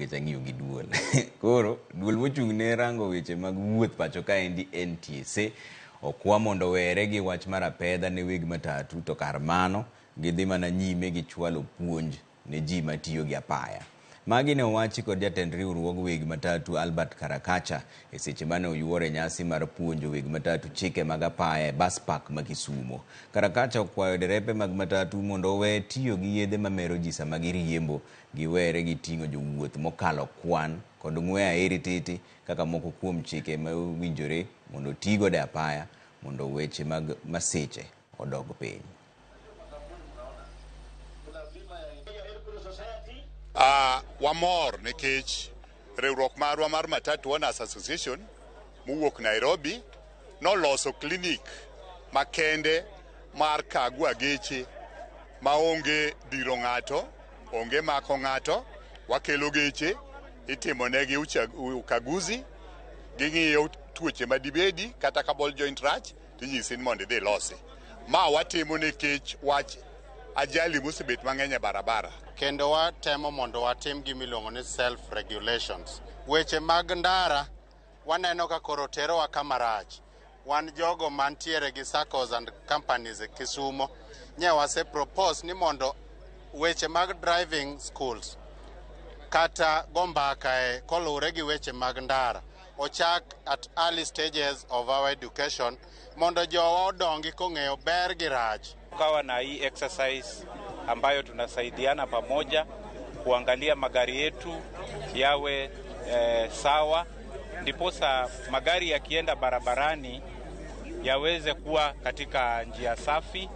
Nikech ang'iyo gi duol. Koro, duol mochung' ne rango weche mag wuoth pacho kaendi NTSA okwa mondo owere gi wach mar apedha ne weg matatu to kar mano gidhi mana nyime gi chwalo puonj ne ji matiyo gi apaya. Magi ne owachi kod jatend riwruog weg matatu Albert Karakacha e seche mane oyuoro e nyasi mar puonjo weg matatu chike mag apaya e bus park ma Kisumo. Karakacha okwayo derepe mag matatu mondo owe tiyo gi yedhe mamero ji sama giriembo, giwere gi ting'o jowuoth mokalo kwan kod ng'we airititi kaka moko kuom chike ma owinjore mondo otigodo e apaya mondo weche mag masiche odog piny. Wamor nikech riwruok marwa mar Matatu Owners Association mowuok Nairobi noloso klinik makende mar kagua geche maonge diro ng'ato, onge mako ng'ato. Wakelo geche, itimonegi ukaguzi, ging'iyo tuoche madibedi kata ka ball joint rach tinyisi ni mondo idhi ilosi. Ma watimo nikech wach ajali mosebet mang'eny e barabara. Kendo watemo mondo watim gima iluongo ni self regulations. Weche mag ndara waneno ka koro terowa kama rach. Wan jogo mantiere gi SACCOs and companies e Kisumo, nye wase propose ni mondo weche mag driving schools kata go mbaka e koluwore gi weche mag ndara ochak at early stages of our education mondo jowa odongi kong'eyo ber gi rach. Tukawa na hii exercise ambayo tunasaidiana pamoja kuangalia magari yetu yawe sawa, ndiposa magari yakienda barabarani yaweze kuwa katika njia safi.